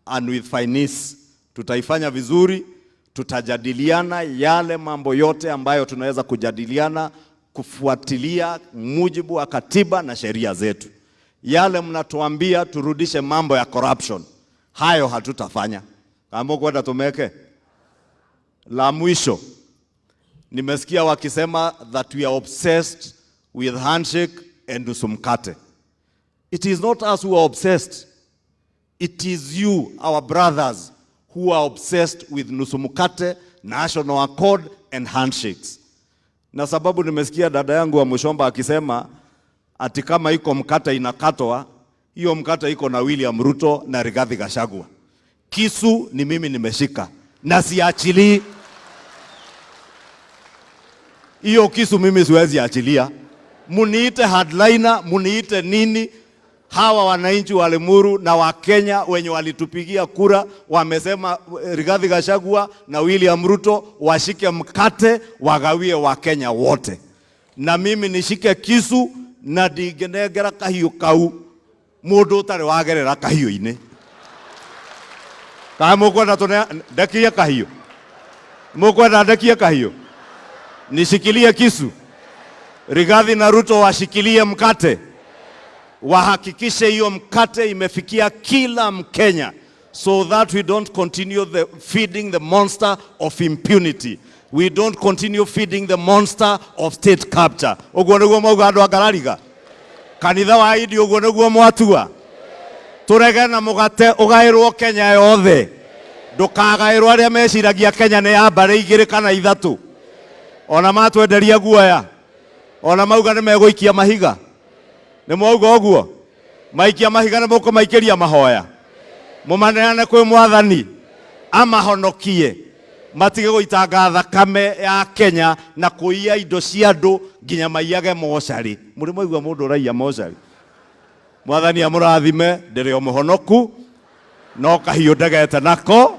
and with finesse. Tutaifanya vizuri, tutajadiliana yale mambo yote ambayo tunaweza kujadiliana kufuatilia mujibu wa katiba na sheria zetu. Yale mnatuambia turudishe mambo ya corruption, hayo hatutafanya. Kama kwenda tumeke. La mwisho, nimesikia wakisema that we are obsessed with handshake and nusu mkate. It is not us who are obsessed. It is you, our brothers, who are obsessed with nusu mkate, national accord and handshakes. Na sababu nimesikia dada yangu wa Mushomba akisema ati kama iko mkate inakatwa, hiyo mkate iko na William Ruto na Rigathi Gachagua. Kisu ni mimi nimeshika na siachilii hiyo kisu, mimi siwezi achilia. Muniite hardliner, muniite nini, hawa wananchi wa Limuru na wa Kenya wenye walitupigia kura wamesema Rigathi Gachagua na William Ruto washike mkate wagawie Wakenya wote, na mimi nishike kisu na ndingĩnengera kahiũ kau mũndũ ũtarĩ wagerera kahiũ-inĩ. Kana mũkwenda tũne ndekie kahiũ? Mũkwenda ndekie kahiũ? Nishikilie kisu? Rigathi na Ruto washikilie mkate, wahakikishe hiyo mkate imefikia kila Mkenya, so that we don't continue the feeding the monster of impunity. We don't continue feeding the monster of state capture. Ũguo nĩguo mauga andũ a Ngarariga. Kanitha wa Idi, ũguo nĩguo mwatua. Tũrege na mũgate ũgaĩrwo Kenya yothe, ndũkagaĩrwo arĩa meciragia Kenya nĩ ya mbarĩ igĩrĩ kana ithatũ. Ona matwenderia guoya, ona mauga nĩ megũikia mahiga, nĩ mwauga ũguo, maikia mahiga nĩ mũkũmaikĩria mahoya, mũmaneane kwĩ Mwathani amahonokie, matige gũitanga thakame ya Kenya na kũiya indo cia andũ nginya maiyage mocarĩ. Mũrĩ mwaigua mũndũ ũraiya mocarĩ? Mwathani amũrathime. Ndĩrĩ o mũhonoku no kahiũ ndegete nako.